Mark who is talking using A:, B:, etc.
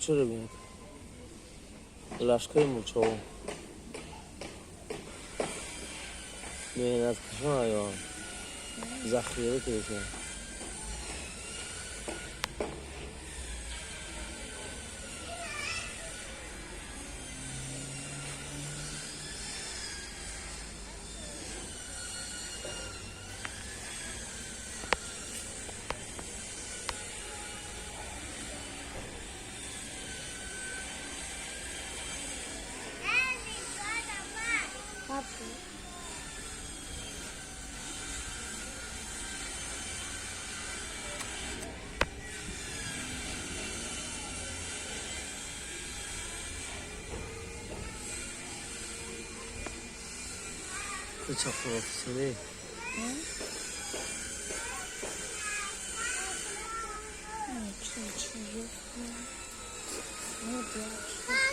A: Мурчаро бинед, лашкари мурчаҳо, меҳнаткашон ё захира кардасан.
B: Папа.
A: Куча хулофисине.
B: Ну, чё, чё, ну, да.